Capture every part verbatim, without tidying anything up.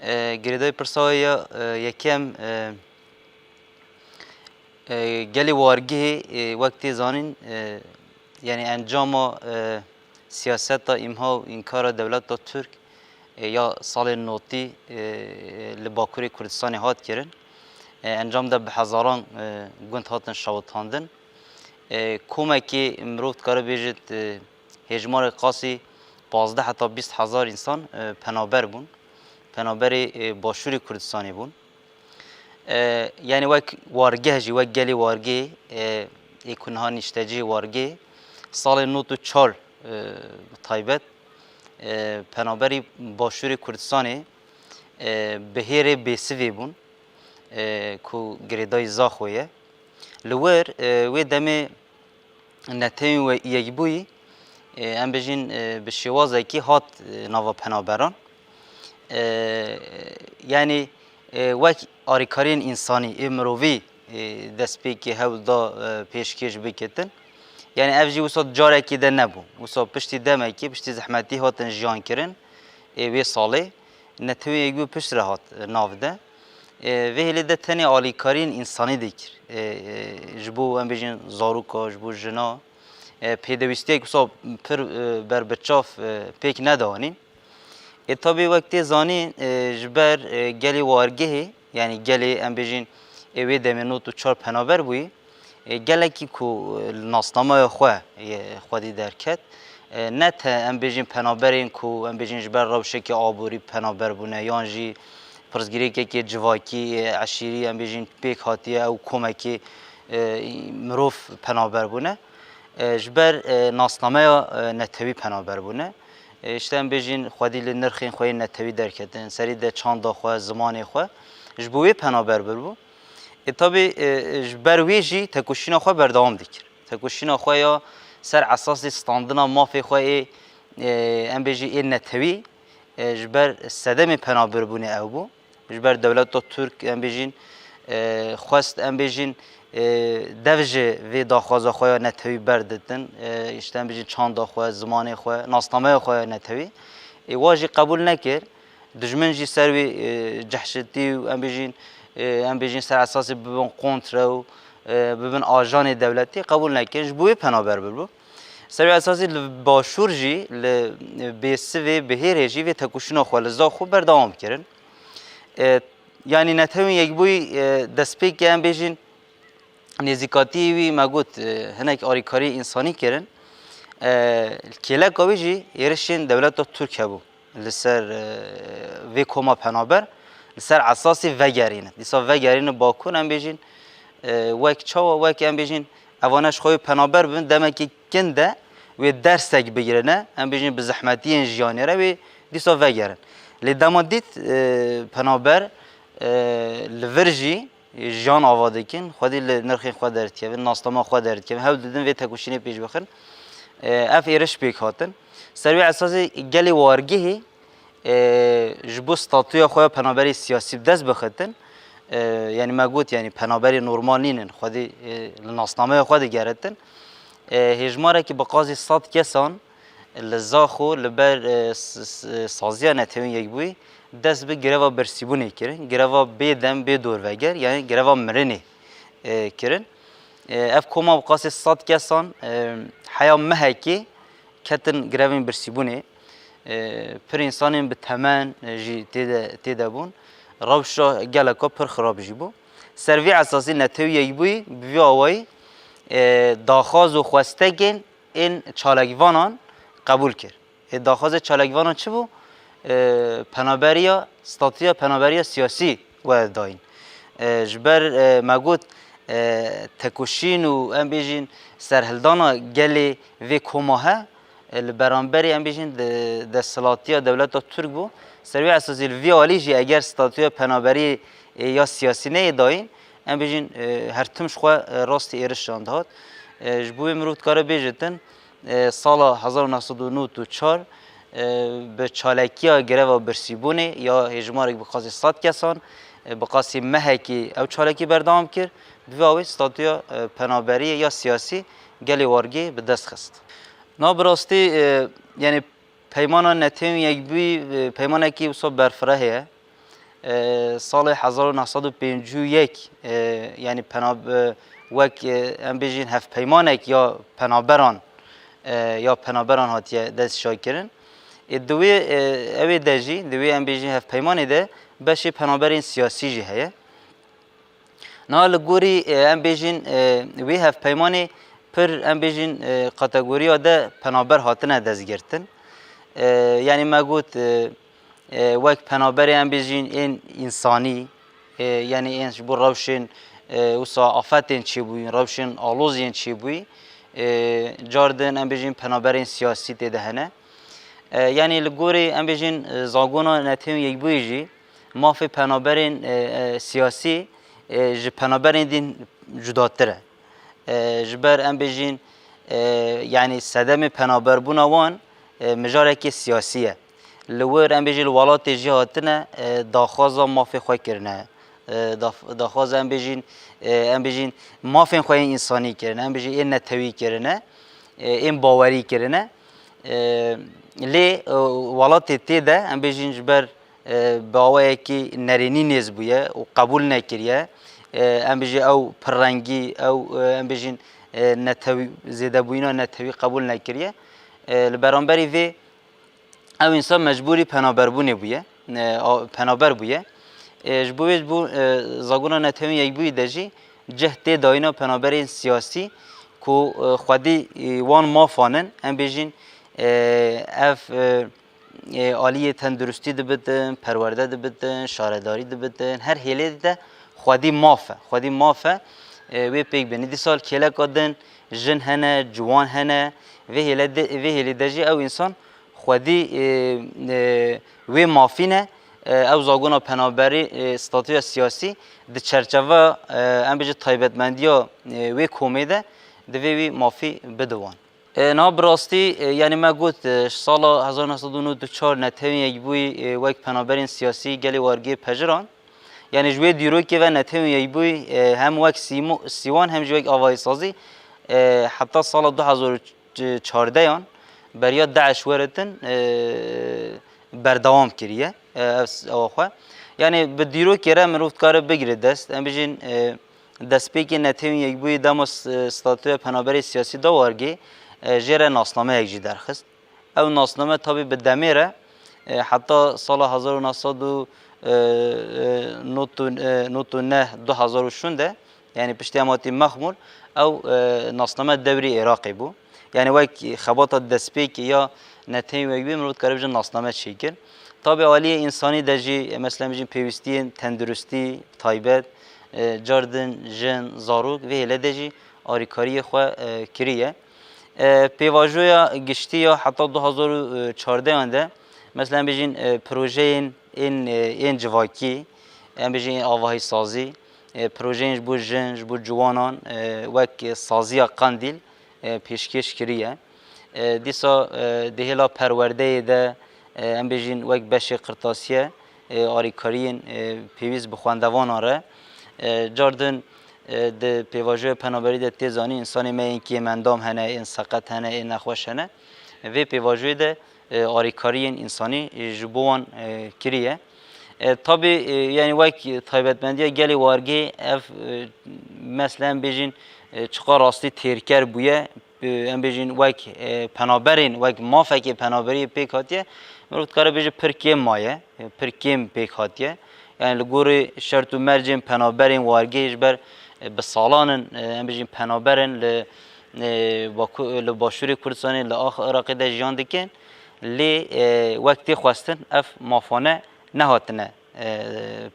E, girêdayî pirsa we ya, e, yekem, e, e, gelê wargehê, e, wek tê zanîn, e, yanî encama, e, siyaseta îmha û înkara dewleta Tirk, e, ya salên notî, e, li Bakurê Kurdistanê hat kirin. E, encam de bi hezaran, e, gund hatin şewitandin. E, komekê mirov dikare bêjit, e, hêjmarê qasî pazdeh heta bîst hezar însan, e, penaber bûn. Penaberê, e, Başûrê Kurdistanê bûn. E, yanî wek wargeh jî, wek gelê wargehê, e, ê ku niha niştecihê wargehê, salê nod û çar, e, bi taybet, e, penaberî Başûrê Kurdistanê, e, bihêrê bêsivê bûn, e, ku girêdayî Zaxo ye. Li wir, e, wê demê netewên we yekbûyî, e, em bêjin, e, bi şêwazekî hat, e, nava penaberan. E, yanî, e, wek arîkariyên însanî, ê mirovî, e, destpêkê hewl da, e, pêşkêş bikitin. Yanî ev jî wisa carekê de nebû. Wisa piştî demekê, piştî zehmetî hatin jiyan kirin, ê, wê salê. Netewên Yekbûyî piştre hat, e, nav de. E, vê hêlê de tenê alîkariyên însanî dikir. E, e, ji bo, em bêjin, zaroka, ji bo jina, e, pêdewîstiyek wisa pir, e, berbiçav, e, pêk nedanîn. Ê, tabî wek tê zanîn, e, ji ber, e, gelê wargehê, yanî gelê, em bêjin, ê, wê demê nod û çar penaber bûyî, e, gelekî ku, e, li nasnameya xwe, e, xwedî derket, e, ne te, em bêjin, penaberên ku, em bêjin, ji ber rewşeke aborî penaber bûne, yan jî pirsgirêkekê civakî, e, eşîrî, em bêjin, pêk hatiye, ew komekê, e, mirov penaber bûne. E, ji ber, e, nasnameya, e, netewî penaber bûne. E, işte em bêjin xwedî li nirxên xwe yên netewî derketin, serî de çanda xwe, zimanê xwe ji bo wê penaber biribû. E, tabî, e, ji ber wê jî tekoşîna xwe berdewam dikir. Tekoşîna xwe ya ser esasê standina mafê xwe ê, e, em bêjî ê netewî, e, ji ber sedemê penabiribûnê ew bû. Ji ber dewleta Tirk, em bêjin, e, xwest, em bêjin, e, dev ji vê daxwaza xwe ya netewî berditin. E, işte, em bêjin çanda xwe, zimanê xwe, nasnameya xwe ya netewî. Ê, wa jî qebûl nekir. Dijmin jî ser wî, e, cehşitî û em bêjin, e, em bêjin ser esasê bibin kontre û, e, bibin ajanê dewletî qebûl nekir. Ji bo wê penaber bibû. Ser wê esasî li başûr jî, li, e, bêsivê, bihêrê jî vê tekoşîna xwe li Zaxo berdewam kirin. E, yanî Netewên Yekbûyî, e, destpêkê em bêjin nêzîkatiyê wî me got, e, hinek alîkariyê însanî kirin. E, kêleka wî jî êrişên dewleta Tirk hebû li ser, e, vê koma penaber, li ser esasî vegerîne. Dîsa vegerîne Bakur, em bêjin, e, wek çawa, wek em bêjin, evane ji xwe wê penaber bibin, demekî kin de wê dersek bigirine, em bêjin bi zehmetiyên jiyanê re wê dîsa vegerin. Lê dema dît, e, penaber, e, li vir jî jiyan ava dikin, xwedî li nirxên xwe derdikevin, nasnama xwe derdikevin, hewl didin vê tekoşînê pêş bixin. E, ev êriş pêk hatin. Ser wê esasê gelê wargehê, e, ji bo statuya xwe ya penaberê siyasî bi dest bixitin. E, yanî me got, yanî penaberê normal nînin, xwedî, e, li nasnameya xwe digeritin. E, hêjmarekî bi qazî sed kesan li Zaxo li ber, e, s-, s-, saziya Netewên Yekbûyî dest bi greva birsîbûnê kirin. Greva bê dem, bê dorveger, yanî greva mirinê, e, kirin. E, ev koma bi qasê sed kesan, e, heya mehekê ketin grevên birsîbûnê. E, pir însanên bi temen, e, jî tê de, tê de bûn. Rewşa geleka pir xirab jî bû. Ser vî esasî Netewî Yekbûyî bi vî awayî, e, daxwaz û xwestekên ên çalakvanan qebûl kir. Ê, daxwazê çalakvanan çi bû? E, penaberiya, statûya penaberiya siyasî were dayîn. E, ji ber, e, me got, e, tekoşîn û em bêjin serhildana gelê vê koma he, e, li beramberî em bêjin de-, desthilatiya dewleta Tirk bû. Ser wê esasî li vî alî jî eger statûya penaberiyê, e, ya siyasî neyê dayîn, em bêjin, e, her tim ji xwe, e, rastî êrişan dihat. E, ji bo wê mirov dikare bêje tin, e, sala hezar û neh sed û nod û çar, e, bi çalekiya greva birsîbûnê ya hêjmarek bi qasî sed kesan, e, bi qasî mehekî ew çalakî berdewam kir. Bi vî awê statûya, e, penaberiyê ya siyasî gelê wargê bi dest xist. Na bi rastî, e, yanî Peymana Netewên Yekbûyî, e, peymanekî wisa berfirehê ye. E, salê hezar û neh sed û pêncî û yek, e, yanî penab-, e, wek, e, em bêjin hevpeymanek ya penaberan, e, ya penaberan hatiye destnîşankirin. E, di wê, e, ew ê de jî, di wê em bêjin hevpeymanê de beşê penaberên siyasî jî heye. Niha li gorî, e, em bêjin, e, wê hevpeymanê pir, em bêjin, e, kategoriya de penaber hatine destgirtin. E, yanî me got, e, e, wek penaberê em bêjin ên însanî, e, yanî ên ji bo rewşên, e, wisa afetên çêbûyî, rewşên aloziyên çêbûyî, e, car din em bêjin penaberên siyasî tê de hene. E, yanî li gorî em bêjin, e, zagona Netewên Yekbûyî jî mafê penaberên, e, e, siyasî, e, ji penaberên din cudatir e. E, ji ber em bêjin, e, yanî sedemê penaberbûna wan, e, mijarekê siyasî ye. Li wir em bêjin li welatê jî hatine, e, daxwaza mafê xwe kirine. E, daf-, daxwaza em bêjin, e, em bêjin mafên xwe yên însanî kirine, em bêjin ên netewî kirine, e, ên bawerî kirine. E, lê, e, welatê tê de em bêjin ji ber, e, bi awayekî nerênî nêz bûye û qebûl nekiriye. E, em bêjin ew pirrengî, ew, e, em bêjin, e, netewî, zêdebûyîna netewî qebûl nekiriye. E, li beramberî vê ew însan mecbûrî penaberbûnê bûye, e, a, penaber bûye. E, ji bo wê ji bo, e, zagona Netewên Yekbûyî de jî cih tê dayîna penaberên siyasî ku, e, xwedî, e, wan mafan in, em bêjin, e, ev, e, e, aliyê tenduristî dibitin, perwerde dibitin, şaredarî dibitin, her hêlê de xwedî maf e. Xwedî maf e, e, wê pêk bînin. Dîsa li kêleka din jin hene, ciwan hene. Vê hêle de, vê hêlê de jî ew însan xwedî, e, e, wê mafî ne, e, ew zagona penaberî, e, statûya siyasî di çerçeva, e, em bêjin taybetmendiya, e, wê komê de divê wî mafî bide wan. E, niha bi rastî, e, yanî me got, e, ji sala hezar neh sed û nod û çar Netewên Yekbûyî, e, wek penaberên siyasî gelê wargê pejirand. Yanî ji wê dîrokê ve Netewên Yekbûyî, e, hem wek Sîmo-, Sîwan hem jî wek Avahîsazî, e, heta sala du hezar û çardeh yan beriya DAIŞ weritin, e, berdewam kiriye, e, ev s-, ewa xwe. Yanî bi dîrokê re mirov dikare bigire dest. Em bijin, e, destpêkê Netewên Yekbûyî dema s-, statûya penaberê siyasî da wargê, e, jê re nasnameyek jî derxist. Ew nasname tabî bi demê re, e, heta sala hezar û neh sed û, e, e, nod û, e, nod û neh, du hezar û şûn de, yanî piştî em hatî Mexmûr, ew, e, nasname dewrî Iraqê bû. Yanî wek xebata destpêkê ya Netewên Yekbûyî mirov dikare bijin nasname çêkir. Tabî aliyê însanî de jî, e, mesela bijin pêwîstiyên tenduristî taybet, e, car din jin, zarok vê hêle de jî arîkariyê xwe, e, kiriye. E, pêvajoya giştî ya heta du hezar û çardeh yan de, mesela em bijin, e, projeyên ên, e, ên civakî, em bijin ên avahîsazî, e, projeyên ji bo jin, ji bo ciwanan, e, wek saziya Qandîl, e, pêşkêş kiriye. E, dîsa, e, di hêla perwerdeyê de, e, em bêjin wek beşê qirtasiye, e, arîkariyên, e, pêwîst bi xwendevanan re. E, car din, e, di pêvajoya penaberî de tê zanîn, însanê me yên kêm endam hene, yên seqet hene, yên nexweş hene. Vê pêvajoyê de, e, arîkariyên însanî, e, ji bo wan, e, kiriye. E, tabî, e, yanî wek taybetmendiya gelê wargê ev, e, mesele em bêjin, e, çiqa rastî têrker bûye, e, em bêjin wek, e, penaberên, wek mafekê penaberiyê pêk hatiye, mirov dikare bêje pir kêm maye, e, pir kêm pêk hatiye. Yanî li gorî şert û mercên penaberên wargê ji ber, e, bi salan in, e, em bêjin penaber in li, e, Baku-, li Başûrê Kurdistanê, li axa Iraqê de jiyan dikin. Lê, e, wek tê xwestin ev mafane nehatine, e,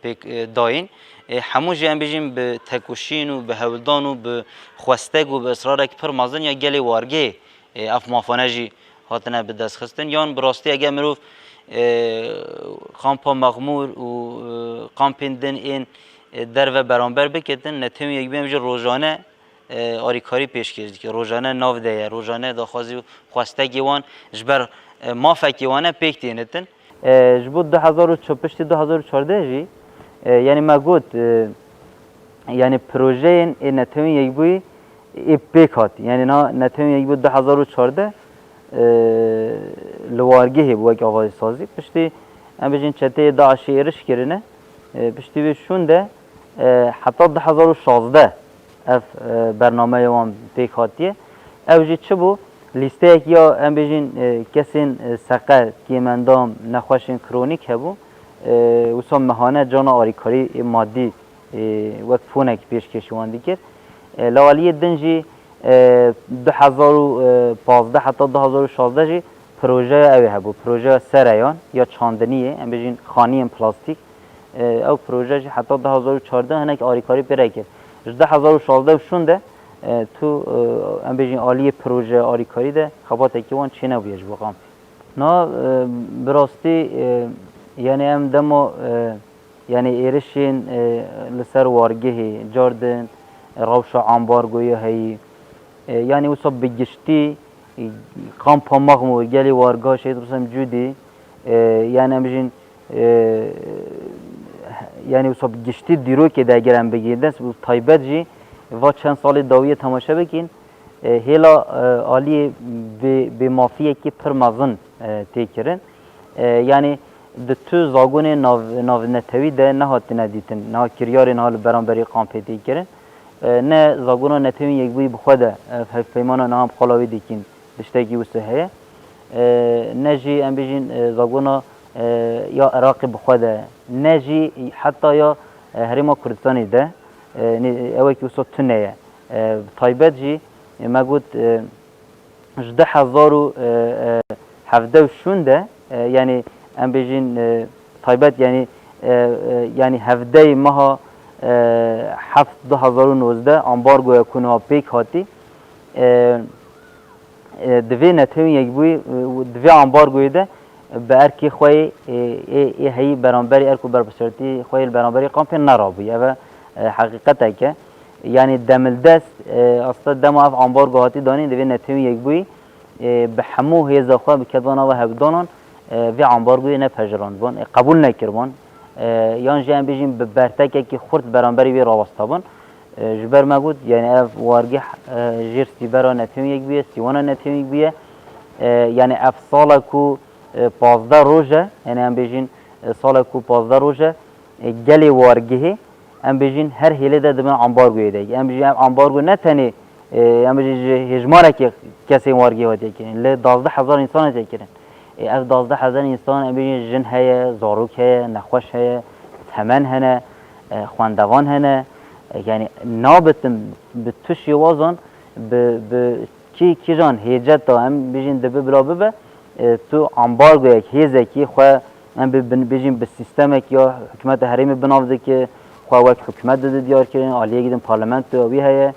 pêk, e, dayîn. E, hemû jî em bêjin bi tekoşîn û bi hewldan û bi xwestek û bi israrek pir mezin ya gelê wargê, e, ev mafane jî hatine bi dest xistin. Yan bi rastî eger mirov, e, kampa Mexmûr û, e, kampên din ên, e, derve beramber biketin, Netewên Yekbûyî em jî rojane, e, arîkarî pêşkêş dike. Rojane nav de ye, rojane daxwazî û xwestekê wan ji ber, e, mafekê wan e pêk tênitin. E, ji bo du hezar û çar, piştî du hezar û çardeh jî, e, yanî me got, e, yanî projeyên ê Netewên Yekbûyî ê pêk hatî. Yanî na Netewên Yekbûyî du hezar û çardeh, e, li wargehê bû wek avahîsazî. Piştî em bêjin çeteyê DAIŞê êriş kirine. E, piştî vê şûn de, e, heta du hezar û şazdeh ev, e, bernameya wan pêk hatiye. Ew jî çi bû? Lîsteyek ya, em bêjin, e, kesên, e, seqet, kêmendam, nexweşên kronîk hebû. E, wisa mehane cana alîkarî, e, madî, e, wek fonek pêşkêşî wan dikir. E, li aliyê din jî, e, du hezar û pazdeh heta du hezar û şazdeh jî projeya ew ê hebû, projeya sereyan ya çandiniyê, em bêjin xaniyên plastîk. E, ew proje jî heta du hezar û çardeh hinek alîkarî pê re kir. Ji du hezar û şazdeh û şûn de, e, tu, e, em bêjin aliyê proje alîkarî de xebatekî wan çênebûye ji bo kampê. Na, e, bi rastî, e, yani em dema, e, yani êrişên, e, li ser wargehê, cardin, rewşa ambargoya heyî, e, yani wisa bi giştî, e, kampa Maxmûr, gelê warga Şehîd Rûstem Cûdî, e, yani em bijîn, e, yani wisa bi giştî dîrokê de eger em bigihîn dest û taybet jî va çend salê dawiyê temaşe bikîn, e, hêla, e, aliyê bê, bêmafiyekî pir mezin, e, tê kirin. E, yani di tu zagonê nav, navnetewî de nehatine dîtin. Niha kiryarên ha li beramberî kampê tê kirin. E, ne zagona Netewên Yekbûyî bi xwe de, e, hevpeymana niha bi xwe lawê dikîn tiştekî wisa heye. E, ne jî em bêjin, e, zagona, e, ya Iraqê bi xwe de, ne jî heta ya, e, Herêma Kurdistanê de, e, nê-, ewekî wisa tune ye. E, bi taybet jî, e, me got, e, ji du hezar û hevdeh û şûn de, e, yani em bêjin, e, taybet yani, e, e, yani hevdeh meha, e, heft du hezar û nozdeh ambargoya ku niha pêk hatî, e, e, di vê Netewên Yekbûyî, e, di vê ambargoyê de bi erkê xwe yê, e, ê, ê heyî beramberî erk û berpirsiyartî xwe yê li beramberî kampê nerabûye. Ev e, e, heqîqetek e. Yani demildest, e, aslında dema ev ambargo hatî danîn, divê Netewên Yekbûyî, e, bi hemû hêza xwe bi kedva nava hevdanan, e, vê ambargoyê nepejirandibûn, e, qebûl nekiribûn, e, yan jî em bêjin bi bertekekî xurt beramberî wê rawestabûn. E, ji ber me got, yani ev wargeh, e, jêr sîbera Netewên Yekbûyî ye, sîwana Netewên Yekbûyî ye. E, yani ev sala ku, e, pazdeh roj e, yani em bêjin, e, sala ku pazdeh roj e, e, gelê wargehê, em bêjin her hêlê de di bin ambargoyê de. Em bêjin ev ambargo ne tenê, e, em bêjin ji hêjmarekê kesên wargehê hatiye kirin, li duwazdeh hezar însan hatiye kirin. E, ev duwazdeh hezar însan, em bêjin jin heye, zarok heye, nexweş heye, temen hene, e, xwendevan hene. E, yani nabitin bi tu şêwazan, bi, bi kî, kîjan hêceta em bêjin dibe bila bibe, e, tu ambargoyek, hêzekî xwe em bi, bin-, bêjin bi sîstemekî ya hikûmeta herêmê binav dike, xwe wek hikûmet dide diyar kirin, aliyekî din parlamentoya wî heye,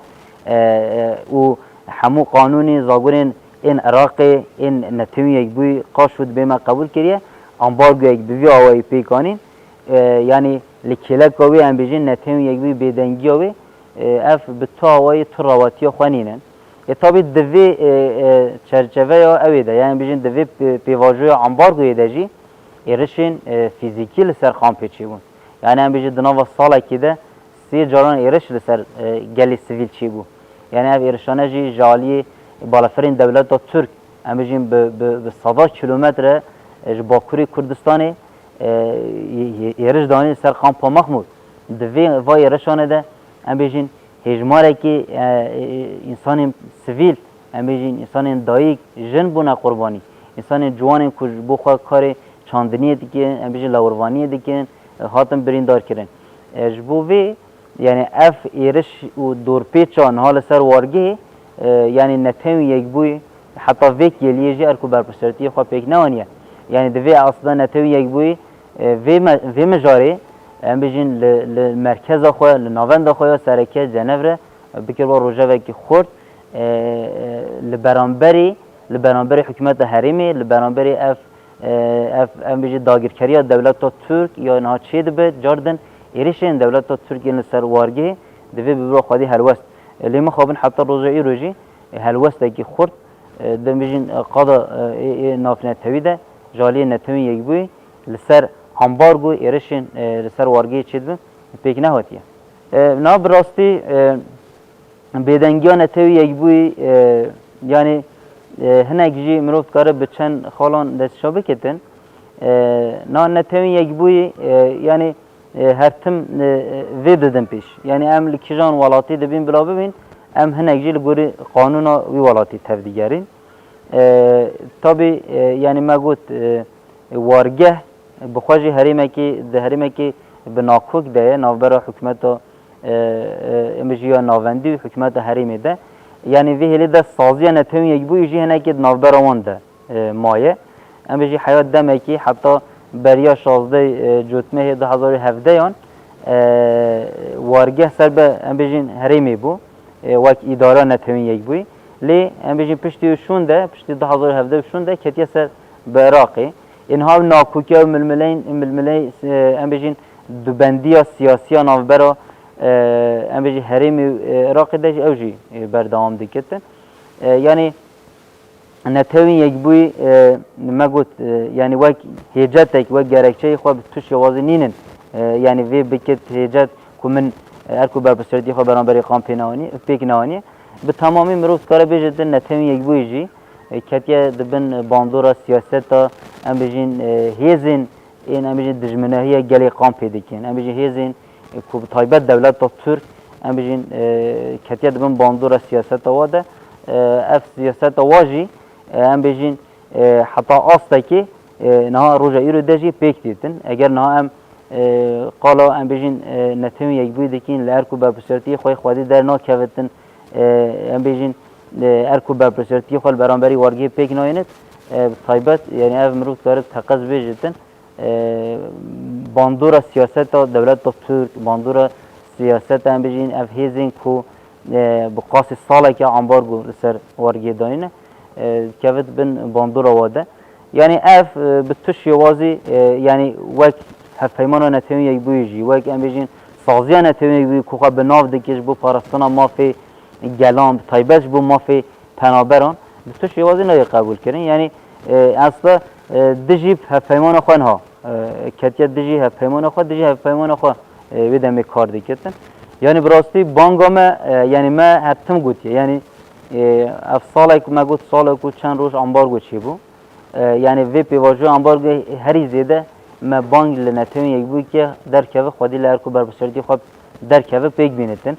e, e, û hemû qanûnê, zagonên ên Iraqê, ên Netewên Yekbûyî qaş û dibê me qebûl kiriye, ambargoyek bi vî awayî pêk anîn, e, yanî li kêleka wê em bêjin Netewên Yekbûyî bêdengiya wê, e, ev bi tu awayî tu rawatiya xwe nînin. E, tabî di vê, e, e, çerçeveya ew ê de, yani bêjin di vê pê-, pêvajoya ambargoyê de jî êrişên, e, fîzîkî li ser kampê çêbûn. Yani em bêjin di nava salekê de sê caran êriş li ser, e, gelê sivîl çêbû. Yani ev êrişane jî ji aliyê balafirên dewleta Tirk, em bêjin bi, bi, bi seda kilometre, e, ji bakurê Kurdistanê, e, ê-, ê-, êriş danî li ser kampa Mexmûr. Di vê va êrişane de em bêjin hêjmarekî, e, e, însanên sivîl, em bêjin însanên dayik, jin bûne qurbanî. Însanên ciwanên ku ji bo xwe karê çandiniyê dikin, em bêjin lewirvaniyê dikin, e, hatin birîndar kirin. E, ji bo vê, yani ev êriş û dorpêça niha li ser wargehê, e, yani Netewên Yekbûyî heta vê kêliyê jî erk û berpirsiyartiyê xwe pêk neaniye. Yani divê aslında Netewên Yekbûyî, e, vê me-, vê mijarê, em bêjin li, li merkeza xwe, li navenda xwe ya sereke Cenevre, e, bikiriba rojevekî xurt, e, e, li beramberî, li beramberî hikûmeta herêmê, li beramberî ev, e, ev, em bêjin dagirkeriya dewleta Tirk ya niha çêdibe, cardin êrişên dewleta Tirk yên li ser wargehê divê bi vir xwedî helwest. E, lê mixabin heta roja îro jî, e, helwestekî xurt, e, dem bêjin, e, qada, e, ê, ê navnetewî de ji aliyê Netewên Yekbûyî li ser ambargo êrişên, e, li ser wargehê çêdibin pêk nehatiye. E, na bi rastî, e, bêdengiya Netewên Yekbûyî, e, yani, e, hinek jî mirov dikare bi çend xalan destnîşan bikitin. E, na Netewên Yekbûyî, e, yani, e, her tim, e, e, vê didin pêş. Yanî em li kîjan welatî dibîn bila bibîn, em hinek jî li gorî qanûna wî welatî tevdigerîn. E, tabî, e, yanî me got, e, wargeh bi xwe jî herêmekî, di herêmekî bi nakok de ye, navbera hikûmeta, e, e, em jî ya navendî û hikûmeta herêmê de. Yanî vê hêlê de saziya Netewên Yekbûyî jî hinekê di navbera wan de, e, maye. Em jî heya demekî heta beriya şazdeh, e, Cotmehê du hezar û hevdeyan, e, wargeh ser bi, em bêjin, herêmê bû, e, wek îdara Netewên Yekbûyî. Lê em bêjin piştî şûn de, piştî du hezar û hevdeh şûn de ketiye ser bi Iraqê. Ê niha nakokiya û milmileyên, milmiley, e, em bêjin dubendiya siyasiya navbera, e, em bêjin herêmê, e, Iraqê de jî ew jî, e, berdewam dikitin. E, yanî Netewên Yekbûyî, e, me got, e, yanî wek hêcetek, wek gerekçeyê xwe bi tu şêwazî nînin. E, yanî vê bikit hêcet ku min, e, erk û berpirsiyatiyê xwe beramberî qan pê neanî-, pêk neanî. Bi temamî mirov dikare bêje di Netewên Yekbûyî jî, e, ketiye di bin bandora siyaseta, em bêjin, e, hêzên ên, em bêjin, dijminahiya gelê qan pê dikin. Em bêjin hêzên, e, ku bi taybet dewleta Tirk, em bêjin, e, ketiye di bin bandora siyaseta wa de. E, ev siyaseta wa jî, e, em bêjin, e, heta astekê, e, niha roja îro de jî pêk têtin. Eger niha em, e, qala, em bêjin, e, Netewên Yekbûyî dikin, li erk û berpirsiyatiyê xwe xwedî dernakevitin, e, em bêjin, e, erk û berpirsiyatiyê xwe li beramberî wargehê pêk nayênit, e, bi taybet, yanî ev mirov dikare teqez bêjitin, e, bandora siyaseta dewleta Tirk, bandora siyaseta, em bêjin, ev hêzên ku, e, bi qasî saleke ambargo li ser wargehê danîne, e, dikevit bin bandora wa de. Yanî ev, e, bi tu şêwazî, e, yanî wek Hevpeymana Netewên Yekbûyî jî, wek, em bêjin, saziya Netewên Yekbûyî ku xwe bi nav dike ji bo parastina mafê gelan, bi taybet ji bo mafê penaberan, bi tu şêwazî nayê qebûl kirin. Yanî, e, esla, e, dijî hevpeymana xwe niha, e, ketiye dijî hevpeymana xwe, dijî hevpeymana xwe, e, wê demê kar dikitin. Yanî bi rastî banga me, e, yanî me her tim gotiye. Yanî, e, ev salek me got, salek û çend roj ambargo çêbû. E, yanî vê pêvajoya ambargoyê herî zêde me bang li Netewên Yekbûyî kir derkeve, xwedî li erk û berpirsiyatiyê xwe derkeve pêk bînitin.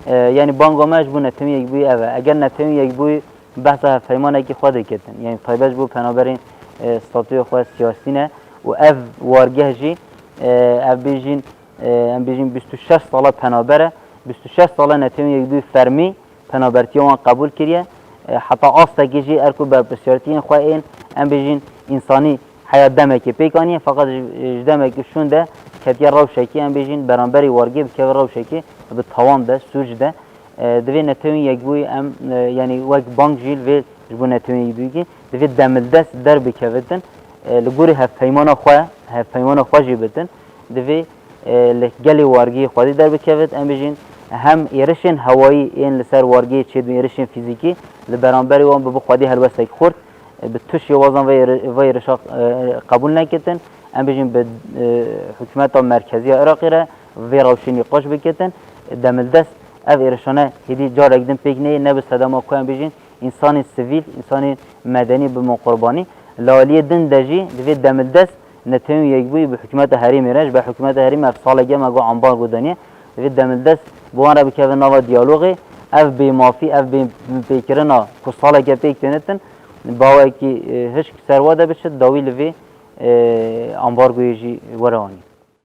E, yanî banga me ji bo Netewên Yekbûyî ev e. Eger Netewên Yekbûyî behsa hevpeymanekî xwe dikitin, yanî taybet ji bo penaberên, e, statûyê xwe siyasî ne û ev wargeh jî, e, ev bêjin, e, em bêjin bîst û şeş sala penaber e, bîst û şeş sala Netewên Yekbûyî fermî penabertiya wan qebûl kiriye. E, heta astekî jî erk û berpirsiyartiyên xwe ên, em bêjin, însanî heya demekê pêk aniye, feqet ji, ji demekî şûn de ketiye rewşekî, em bêjin, beramberî wargê bikeve rewşekî bi tawan de, sûc de. E, divê Netewên Yekbûyî em, e, yanî wek bang jî li vê ji bo Netewên Yekbûyî divê demildest derbikevitin, e, li gorî hevpeymana xwe, hevpeymana xwe jî bitin. Divê e, li gelê wargiyê xwedî derbikevit, em bêjin hem êrişên hewayî ên li ser wargiyê çêdibin, êrişên fîzîkî, li beramberî wan bibe xwedî helwestek xurt. E, bi tu şêwazan vê êri-, vê êrişa, e, qebûl nekitin. Em bêjin bi, e, hikûmeta merkezî ya Iraqê re vê rewşê nîqaş bikitin. E, demildest ev êrişane hêdî carek din pêk neyê, ne bi sedema ku em bêjin însanên sivîl, însanên medenî bibin qurbanî. Li aliyê din de jî divê demildest Netewên Yekbûyî bi hikûmeta herêmê re, ji ber hikûmeta herêmê ev saleke me got ambargo daniye. Divê demildest bi wan re bikeve nava diyalogê. Ev bêmafî, ev bêpêkirina ku saleke pêk tênitin, bi awayekî, e, hişk ser wa de biçe, dawî li vê, e, ambargoyê jî were anî.